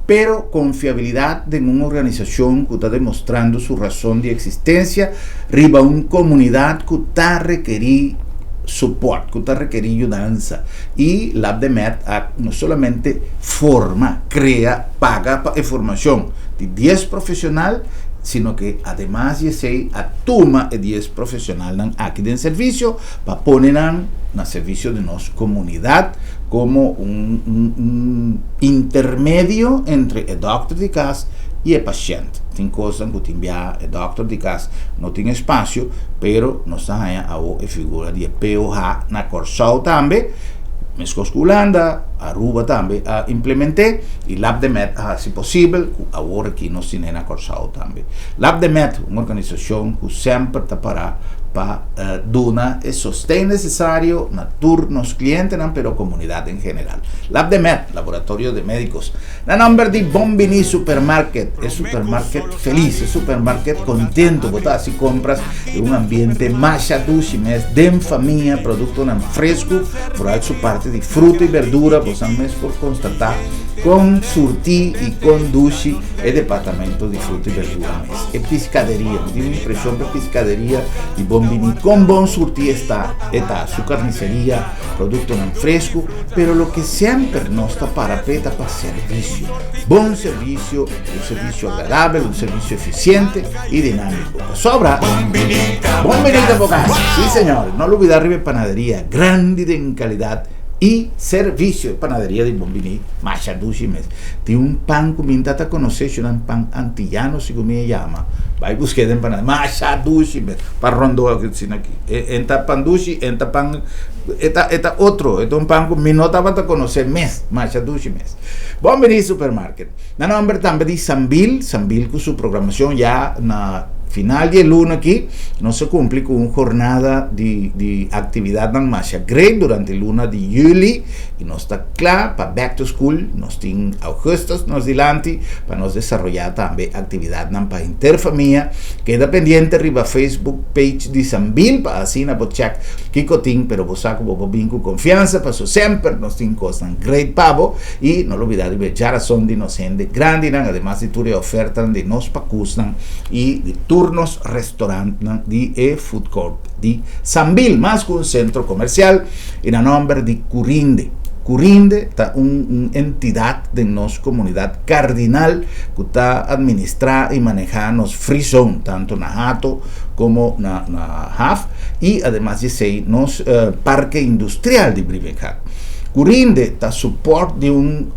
Pero konfiabilidat den un organisashon ku ta demostrando su rason di eksistensia riba un komunidat ku ta rekerí support, ku ta rekerí yudansa i Labdemed a no solamente forma, krea, paga pa e formashon di dies profeshonal, sino ke ademas di esei a tuma e dies profeshonalnan aki den servisio pa pone nan na servisio di nos komunidat komo un un intermedio entre e dòkter di kas i e pashènt. Tin kosnan ku tin bia e dòkter di kas no tin espasio, pero nos ta haña awo e figura di e POH na Kòrsou tambe, meskos ku Hulanda, Aruba tambe a implement'é i Labdemed a hasi posibel ku awor aki nos tin'é na Kòrsou tambe. Labdemed, un organisashon ku semper ta pará pa duna e sosten nesesario na tur nos klientenan pero komunidat en general. Labdemed, Laboratorio de Médicos. Na nomber di Bon Bini Supermarket, e supermarket felis, e supermarket contento, bo ta haci compras den un ambiente masha dushi mes, den famia, productonan fresco, vooral su parti di fruta y berdura, bosan mes por constata con surti y con dushi e departamento di fruta y berdura mes. E piscaderia, mi tin un impresion pa e piscaderia di Bon Bini, con bon surti esta, e ta, su carniceria, Productonan fresco, pero loke semper nos ta para p'e ta pa servicio. Bon servicio, un servicio agradabel, un servicio eficiente y dinámico. Pasobra, Bon Binita bo casa! Sí señor, no lubida riba e panaderia grandi den calidad y servicio. E panaderia di Bon Bini masha dushi mes. Tin un pan cu mi ta ta conoce, shunan pan antillano segun mi e yama. Bai busque den panaderia, masha dushi mes. Pa rondo asina aki. E ta pan dushi, e ta pan E ta e ta otro, e ta un pan ku mi no tabata konosé mes, masha dushi mes. Bon bini Supermarket. Na nomber tambe di Sambil, Sambil ku su programashon ya na final di e luna aki, nos a kumpli ku un jornada di di aktividatnan masha great durante luna di yüli i nos ta kla pa back to school, nos tin augustus nos dilanti pa nos desaroyá tambe aktividatnan pa henter famia. Keda pendiente riba Facebook page di Sambil pa asina bo check Kiko tin, pero bo sa ku bo por bin ku konfiansa, paso semper nos tin kosnan great pa bo, i no lubida riba e djarason di nos hende grandinan, ademas di tur e ofertanan di nos pakusnan i di tur nos restorantnan di e food court di Sambil, mas ku un sentro komersial i na nòmber di Curinde. Curinde ta un un entidat den nos komunidat kardinal ku ta administrá i manehá nos free zone, tantu na Hato komo na na haf i ademas di esei nos parke industrial di Brievengat. Curinde ta support di un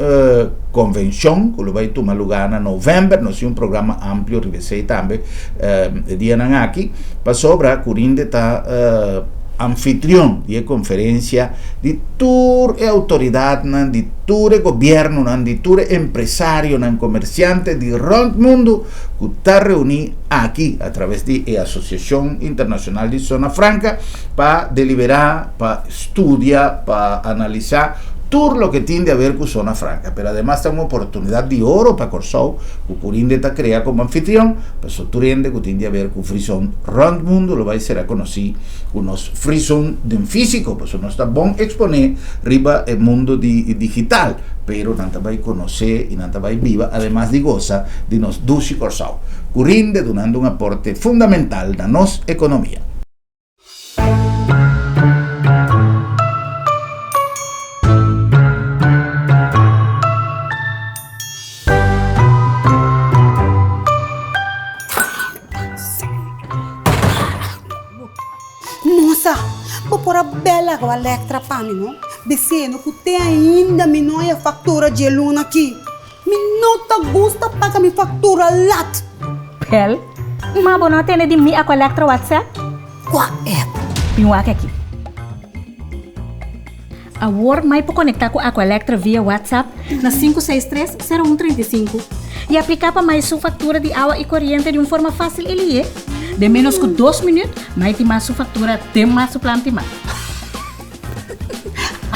konvenshon ku lo bai tuma lugá na novèmber, nos tin un programa amplio riba esei tambe e dianan aki, pasobra Curinde ta anfitrion di e konferensia di tur e outoridatnan, di tur e gobièrnunan, di tur e empresarionan, komersiante di rònt mundu ku ta reuní aki a traves di e Asosiashon Internashonal di Zona Franka pa deliberá, pa studia, pa analisá tur loke tin di haber ku Zona Franka. Pero ademas ta un oportunidat di oro pa Kòrsou ku Curinde ta krea komo anfitrion, pasobra tur hende ku tin di haber ku Free Zone rònt mundu lo bai sera konosí ku nos Free Zone den físiko, pasobra nos ta bon eksponé riba e mundu di digital, pero nan ta bai konosé i nan ta bai biba ademas di gosa di nos dushi Kòrsou. Ku rinde dunando un aporte fundamental na nos ekonomia. Mosa, bo por a bel awa Lectra pa mi, no? Biseno ku te ainda mi no haya faktura dje luna aki. Mi no ta gusta paga mi factura lat. Pel, ma bo no a tende di mi Aqualectra WhatsApp? Kua app? Bin wak aki. Awor mai por conecta cu Aqualectra via WhatsApp na 563 0135 y aplica pa mai su factura di awa y coriente di un forma facil y lihe. Den menos cu dos minuut mai tin mas su factura den mas su plan tin mas.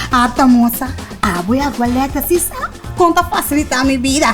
Ata mosa, abo e Aqualectra si sa kon ta fasilitá mi bida.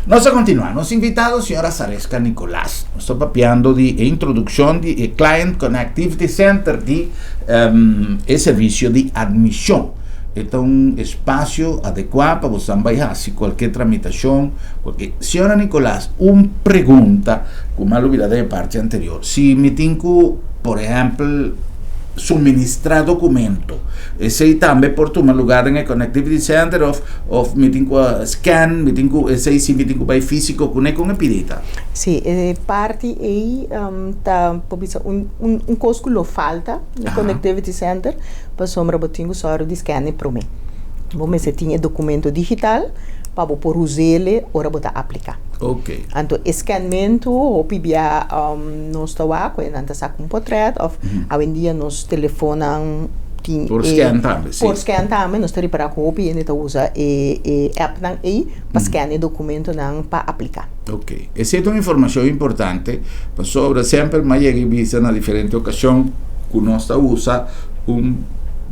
Nos a kontinuá. Nos invitado señora Sareska Nicolaas. Nos ta papiando di e introdukshon di e Client Connectivity Center di e servisio di admishon. E ta un espasio adekuá pa bosan bai hasi kualke tramitashon, kualke. Señora Nicolaas, un pregunta ku mi a lubida den e parti anterior. Si mi tin ku, por ehèmpel, suministrá dokumento, esei tambe por tuma lugá den e Connectivity Center òf òf mi tin ku scan, mi tin ku esei si mi tin ku bai físiko kuné kon e pidi ta? Sí, e parti ei ta por bisa un un kos ku lo falta den Connectivity Center pasobra bo tin ku sòru di scan e promé. Bo mester tin e dokumento digital pa bo por us'é ora bo ta apliká. Ok. Anto e scanmentu hopi bia nos ta wak ku nan ta saka un potret òf awendia nos telefonnan tin Por scan tambe, si. Por scan tambe, nos ta ripará ku hopi hende ta usa e e appnan ei pa scan e dokumentonan pa apliká. Ok. Esei ta un informashon importante pasobra semper mi a yega i bisa na diferente okashon ku nos ta usa un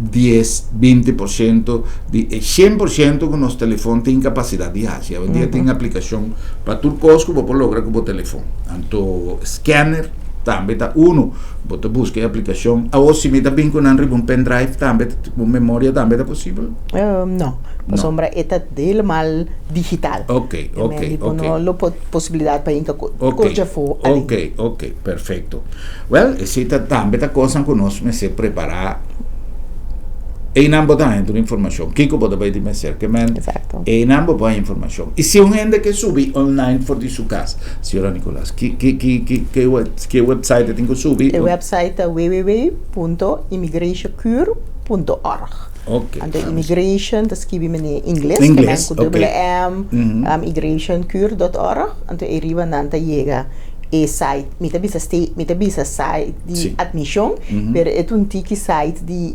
dies, 20% di e 100% ku nos telefon tin kapasidat di hasi. Awendia tin aplikashon pa tur kos ku bo por logra ku bo telefon. Anto scanner tambe ta unu. Bo ta buska e aplikashon. Awor si mi ta bin ku nan riba un pendrive tambe, un memoria tambe ta posibel? No, pasobra e ta helemaal digital. Ok, ok, ok. No lo por posibilidat pa hinka kos djafó aden. Ok, ok, perfekto. Wel, esei ta tambe ta kosnan ku nos mester prepará. Einan bo ta haña tur informashon. Kiko bo ta bai di mester ke men? Exacto. Einan bo por haña informashon. I si un hende ke subi online for di su kas, señora Nicolas, ki ki ki ki ke ke website e tin ku subi? E website ta www.immigratiecur.org. Ok. Anto immigration ta skibi mene ingles, Ingles, ku dubbele ok. M, immigrationcur.org. Anto ei riba nan ta yega e site, mi ta bisa ste, mi ta bisa site di Sí. admision, pero e ta un tiki site di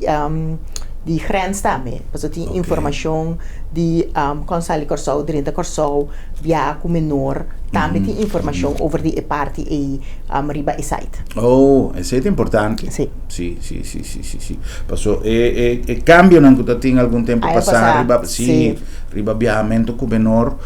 di grens tambe. Pasobra tin informacion di kon sali Kòrsou, drenta Kòrsou, biaha ku menor, tambe tin informacion over di e parti ei riba e site. Oh, esei ta importante. Sí. Sí, sí, sí, sí, sí, sí. Paso e e e cambionan ku ta tin algun tempo Aña pasá pasá, riba, sí, sí. riba biahamento ku menor,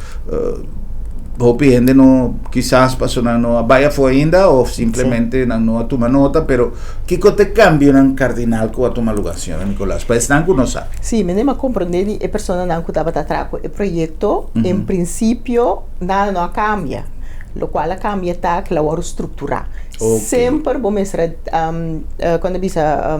Hopi hende no, kisas paso nan no a bai afó ainda of simplemente nan no a tuma nota, pero kiko ta e kambionan kardinal ku a tuma lugá, señora Nicolas, pa esnan ku no sa? Sí, mi a komprondé di e personanan ku tabata traha ku e proyekto, en prinsipio nada no a kambia. Lokual a kambia ta ku el a wòrdu strukturá. Semper bo mester a, kon ta bisa,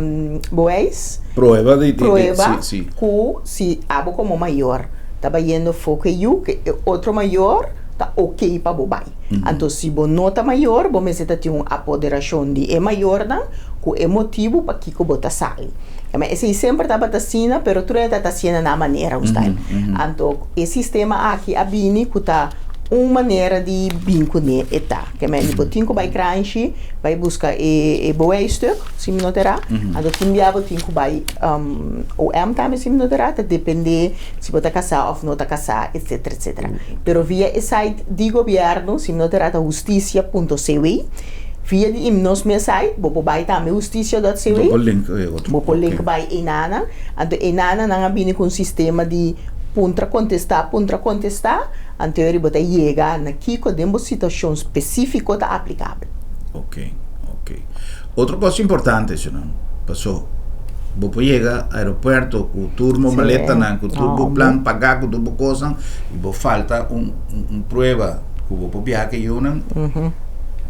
bewijs, Prueba di, prueba sí, sí. ku si abo komo mayor. Ta bayendo fo ku e yu, ku e otro mayor ta ok pa bo bai. Anto si bo no ta mayor, bo mester ta tin un apoderashon di e mayornan ku e motibu pakiko bo ta sali. Ma esei semper tabata asina, pero tur e ta hasiendo na manera un style. Anto e sistema aki a bini ku ta un manera di bin kuné e ta. Ke men di bo tin ku bai kranshi, bai buska e bewijsstuk, si mi no ta erá. Anto tin bia bo tin ku bai OM tambe si mi no ta erá, ta dependé si bo ta kasá òf no ta kasá, etsetera, etsetera. Pero via e site di gobièrnu, si mi no ta erá ta hustisia punto cw, via di nos mes site bo por bai tambe hustisia dòt cw, Bo por link e otro, bo por link ok. bai einana. Anto einana nan a bini ku un sistema di puntra kontestá, puntra kontestá. Anto eri bo ta yega na kiko den bo situashon spesífiko ta aplikabel. Ok, ok. Otro kos importante, Shunan, paso bo por yega aeropuerto ku tur bo maletanan, ku tur bo plan pagá, ku tur bo kosnan, i bo falta un un prueba ku bo por biaha ku e yunan,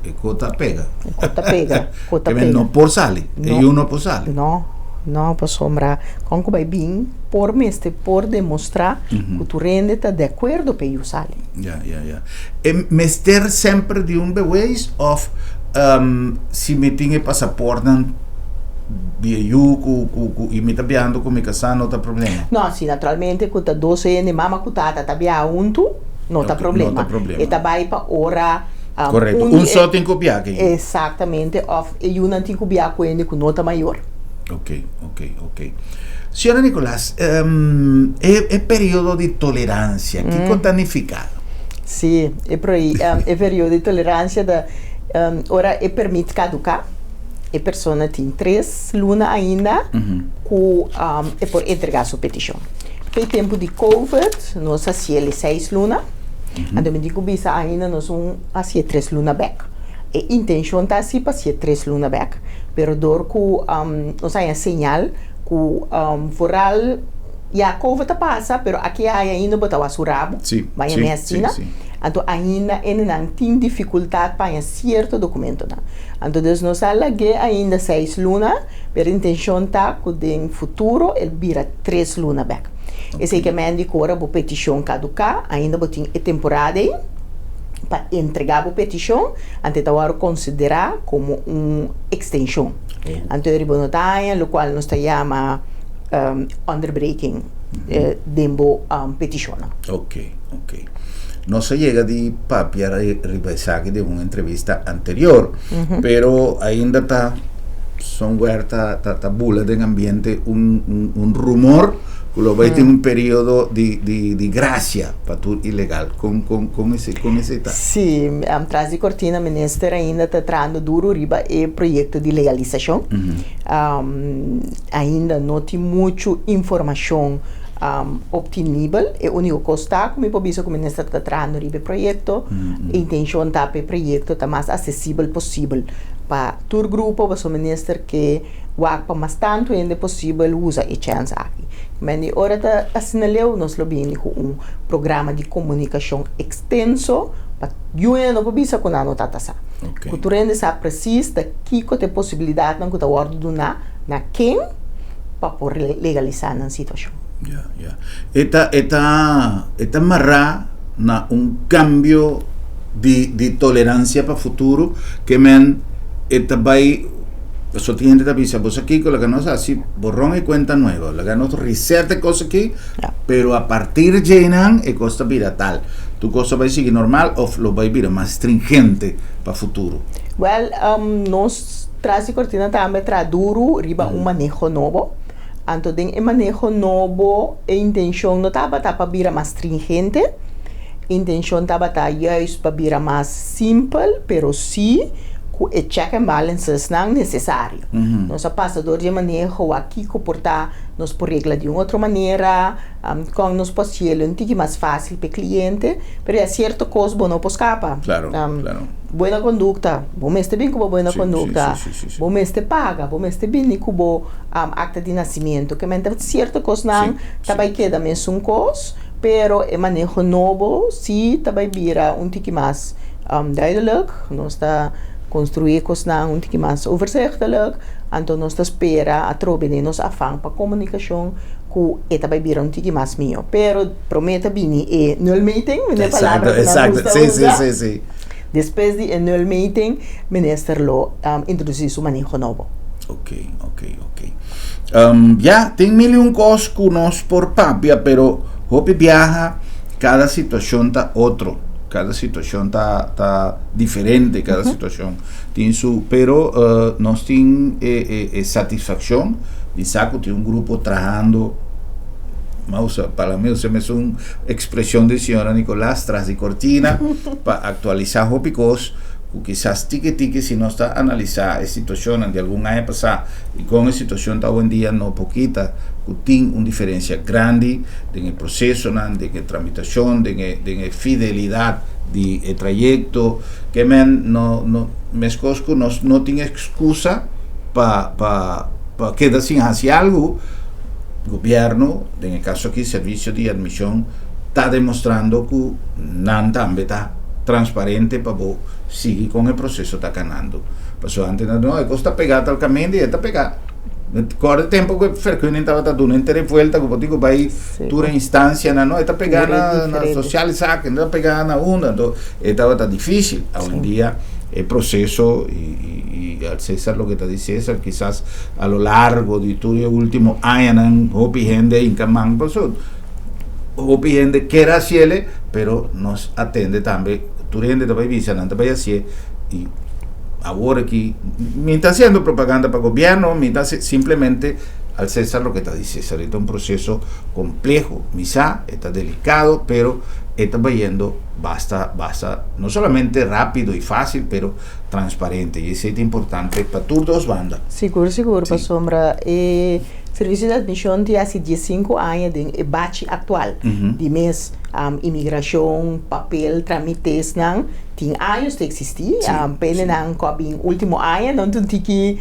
e kos ta pega. E kos ta pega, e kos ta pega. No por sali, e yu no por sali. No, no, pasobra kon ku bai bin por mester por demostrá ku tur hende ta de akuerdo pa e yu sali. Ya, ya, ya. E mester semper di un beweis òf si mi tin e pasaportnan di e yu ku ku ku i mi ta biahando ku mi kasá no ta problema? No, si naturalmente ku ta dos hende, mama ku tata ta biaha huntu, no ta problema. No ta problema. E ta bai pa ora Korekto. un di Un e so tin ku biaha ku e yu. Exactamente, òf e yunan tin ku biaha ku hende ku no ta mayor. Ok, ok, ok. Señora Nicolas, e, e periodo di tolerancia, kiko ta nifica? Sí, e, proi, e periodo di tolerancia ta ora e permit caduca, e persona tin tres luna ainda cu e por entrega su peticion. P'e tempo di Covid nos a haciel e seis luna. Anto mi tin ku bisa ainda nos un hasié tres luna bèk. E intenshon ta si pa hasié tres luna bèk, pero dor ku nos haña señal ku vooral ya covid ta pasa pero aki hay ainda bo ta wak su rabu, baña mi asina, anto ainda hendenan tin difikultat pa haña sierto dokumentonan. Anto dus nos a lag'é ainda seis luna, pero intenshon ta ku den futuro el bira tres luna bèk. Esei ke men di ku ora bo petishon kaduká, ainda bo tin e temporada ei pa entregá bo petishon, anto e ta wòrdu konsiderá komo un ekstenshon. Anto riba no ta haña lokual nos ta yama onderbreking den bo petishonnan. Ok, ok. Nos a yega di papia riba esaki den un entrevista anterior, pero ainda ta somewhere ta ta ta bula den ambiente un un un rumor ku lo bai tin un periodo di di di gracia pa tur ilegal. Kon kon kon esei kon esei ta? Sí, tras di kortina minister ainda ta trahando duro riba e proyekto di legalisashon. Ainda no tin muchu informashon optinibel. E úniko kos ta ku mi por bisa ku minister ta trahando riba e proyekto. E intenshon ta pa e proyekto ta mas asesibel posibel pa tur grupo, pasobra minister ke wak pa mas tantu hende posibel usa e chèns aki. Men di ora ta asina leu nos lo bini ku un programa di komunikashon ekstenso pa yu hende no por bisa ku nan no ta ta sa. Ku tur hende sa presis ta kiko ta e posibilidatnan ku ta wòrdu duná na ken pa por legalisá nan situashon. Ya, ya. E ta, e ta, e ta mará na un kambio di, di toleransia pa futuro ke men e ta bai, pasobra tin hende ta bisa, bo sa kiko, laga nos hasi borron y kuenta nuevo, laga nos reset e kos aki, pero a partir dje nan e kos ta bira tal. Tur kos ta bai sigui normal òf lo bai bira mas stringente pa futuro? Wèl, nos tras di kortina tambe a traha duru riba un maneho nobo. Anto den e maneho nobo e intenshon no tabata pa bira mas stringente, intenshon tabata juist pa bira mas simpel, pero sí ku e check and balancesnan nesesario. Nos a pasa dor di e maneho wak kiko por ta nos por regla di un otro manera, kon nos por hasiel un tiki mas fásil pa e kliente, pero ya sierto kos bo no por skapa. Buena kondukta, bo mester bin ku bo buena kondukta, bo mester paga, bo mester bini ku bo akta di nasimentu. Ke men ta sierto kosnan ta bai keda mesun kos, pero e maneho nobo si ta bai bira un tiki mas duidelijk. Nos ta konstruí kosnan un tiki mas overzichtelijk, anto nos ta spera atrobe den nos afan pa komunikashon ku e ta bai bira un tiki mas mihó. Pero promé ta bini e nulmeting, e palabra ku nan gusta usa. Despues di e nulmeting, minister lo introdusí su maneho nobo. Ok, ok, ok. Ya, tin mil y un kos ku nos por papia, pero hopi biaha kada situashon ta otro, kada situashon ta ta diferente, kada situashon tin su, pero nos tin e e satisfakshon di sa ku tin un grupo trahando, m'a usa palabra, mi usa mesun Expresion di señora Nicolas tras di cortina pa actualisa hopi cos cu kisas tiki tiki si nos ta analisa e situacionnan di algun aña pasa y con e situacion ta awendia no por kita cu tin un diferencia grandi den e procesonan, den e tramitacion, den e den e fidelidad di e trayecto ke men no no mescos cu nos no tin excusa pa pa pa keda sin haci algo. Gobierno, den e caso aki Servicio di Admision, ta demostrando cu nan tambe ta transparente pa bo sigui con e proceso ta canando. Pasobra antes nan no, e cos ta pega tal caminda y e ta pega. Corda e tempo cu e vergunning tabata duna henter e vuelta cu bo tin cu bay tur e instancianan, no, e ta pega na sociale zaken, e ta pega na unda, anto e tabata dificil. Awendia e proceso y al Cesar loke ta di Cesar, kisas a lo largo di tur e ultimo añanan hopi hende a hinca man paso hopi hende kier haciele pero nos atende tambe tur hende ta bay bisa nan ta bay hacie y awor aki mi ta haciendo propaganda pa gobierno mi ta simplemente al Cesar loke ta di Cesar e ta un proceso compleho mi sa e ta delicado pero e ta bayendo basta basta no solamente rapido y facil pero transparente y esey ta importante pa tur dos banda. Sigur sigur pasobra e. Servisio di Atmishon tin hasi diesinku aña den e bachi aktual di mes imigrashon, papel, tramitesnan tin años ta eksistí. Pendenan ku a bin último aña nan ta un tiki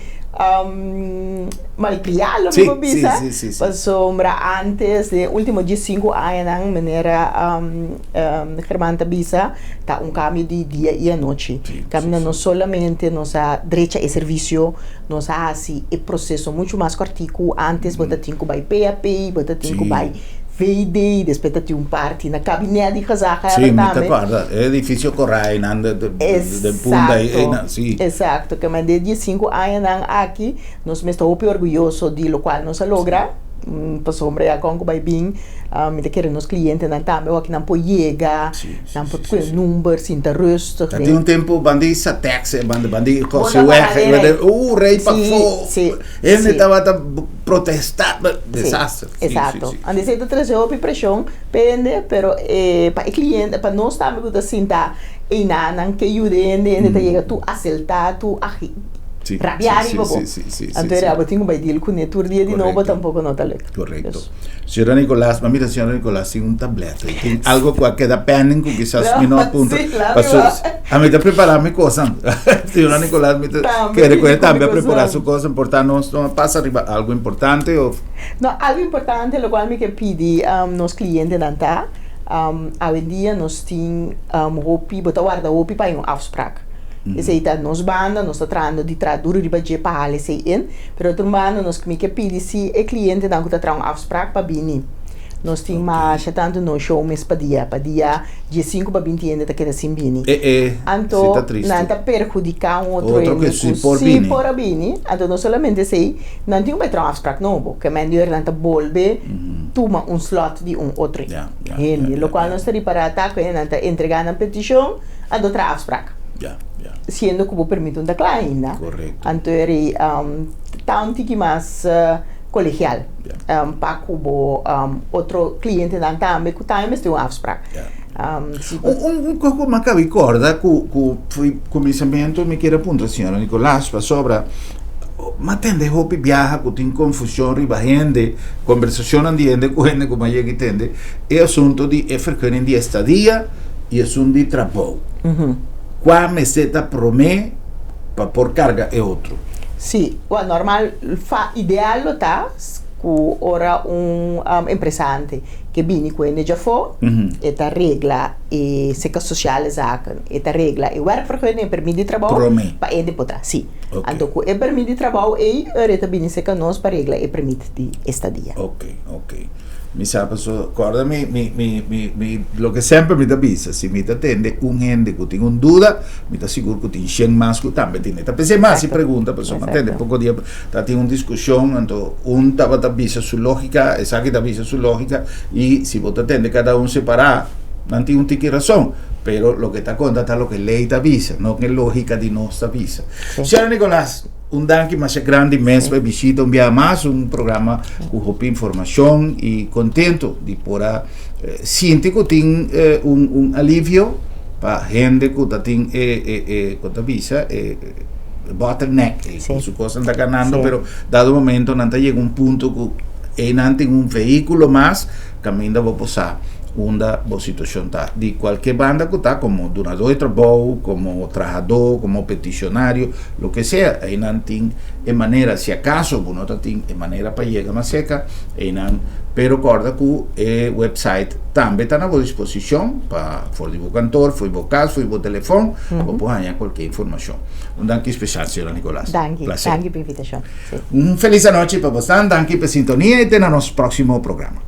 malkriá lo mi por bisa, pasobra ántes den e último diesinku añanan manera German ta bisa ta un kambio di dia i anochi. Kaminda no solamente nos a drecha e servisio, Nos a hasi e proseso muchu mas kòrtiku. Ántes bo ta tin ku bai PAP, bo ta tin ku bai VD, despues ta tin un parti na kabinet di gezaghebber Sí, mi ta tambe. kòrda. E edifisio Korai nan de de de punta ei, Exacto, einan, sí. exacto. Ke men de diesinku añanan aki nos mes ta hopi orguyoso di lokual nos a logra. Pasobra ya kon ku bai bin, mi ta kere nos klientenan tambe wak nan por yega, nan por kue number sinta rustig. Ta tin un tempu banda di Satex, banda banda di Kòrsouweg, uh rei pafó, hende tabata protestá, desaster. Exacto. Anto esei ta trese hopi preshon pa hende, pero pa e kliente, pa nos tambe ku ta sinta einan nan ke yuda hende, hende ta yega tur aseltá, tur agi. Rabia riba bo. Anto era bo tin ku bai deal kuné tur dia di nobo tampoko no ta leuk. Korekto. Señora Nicolas, ma mira señora Nicolas tin un tablet ei. Tin algo ku a keda pending ku kisas mi no a puntra. Paso a mi ta prepara mi kosan. Señora Nicolas mi ta kere ku e tambe a prepara su kosan por ta nos no a pasa riba algo importante of. No, algo importante lokual mi ke pidi nos klientenan ta, awendia nos tin hopi, bo ta warda hopi pa hay un afsprak. Esei ta nos banda, nos ta trahando di traha duru riba dje pa hala esei in. Pero otro banda nos mi ke pidi si e klientenan ku ta traha un afsprak pa bini. Nos tin masha tantu no show mes pa dia, pa dia diesinku pa binti hende ta keda sin bini. Anto nan ta perhudiká un otro hende ku si por a bini. Anto no solamente esei, nan tin ku bai traha un afsprak nobo. Ke men di ora nan ta bolbe tuma un slot di un otro hende. Lokual nos ta ripará ta ku nan ta entregá nan petishon. Anto traha afsprak. Ja, ja. Siendo ku bo permit un ta kla ainda. Korekto. Anto eri ta un tiki mas kolegial. Ja. Pa ku bo otro klientenan tambe ku tambe mester un afsprak. Ja. Si bo. Un un kos ku mi a kaba di kòrda ku ku fo'i kuminsamentu mi kier a puntra señora Nicolaas pasobra mi a tende hopi biaha ku tin konfushon riba hende, kombersashonnan di hende ku hende ku mi a yega i tende e asuntu di e vergunning di estadia. i esun di trabou. Kua mester ta promé pa por karga e otro? Sí, wèl normal fa ideal lo ta ku ora un empresante ke bini ku hende djafó e ta regla e seka sosiale zaken, e ta regla e werkvergunning, e permit di trabou pa hende por traha. Sí. Anto ku e permit di trabou ei ora e ta bini seka nos pa regla e permit di estadia. Oke, oke. Mi sa paso, corda mi, mi, mi, mi, mi, loke semper mi ta bisa, si mi ta tende un hende cu tin un duda, mi ta sigur cu tin shen mas cu tambe tene. Ta p'esei mas si pregunta, pasobra mi a tende poco dia ta tin un discusion, anto un tabata bisa su logica, esaki ta bisa su logica, y si bo ta tende cada un separa, nan tin un tiki razon, pero loke ta conta ta loke ley ta bisa, no ke logica di nos ta bisa. Señor Nicolas. Un danki masha grandi mes pa e bishita un biaha mas, un programa ku hopi informashon i kontento di por a sinti ku tin un un alivio pa hende ku ta tin e e e kon ta bisa e bottleneck ei ku su kosnan ta ganando pero dado momento nan ta yega un punto ku einan tin un vehíkulo mas kaminda bo por sa unda bo situashon ta. Di kualke banda ku ta komo dunadó di trabou, komo trahadó, komo petishonario. Loke sea, einan tin e manera, si acaso bo no ta tin e manera pa yega mas cerca, einan, pero corda cu e website tambe ta na bo disposicion pa for di bo kantoor, for di bo cas, for di bo telefon, bo por haña cualkier informacion. Un danki special, señora Nicolaas. Danki, Placer. danki pa invitacion. Si. Un feliz anochi pa bosnan, danki pa e sintonia y te na nos proximo programa.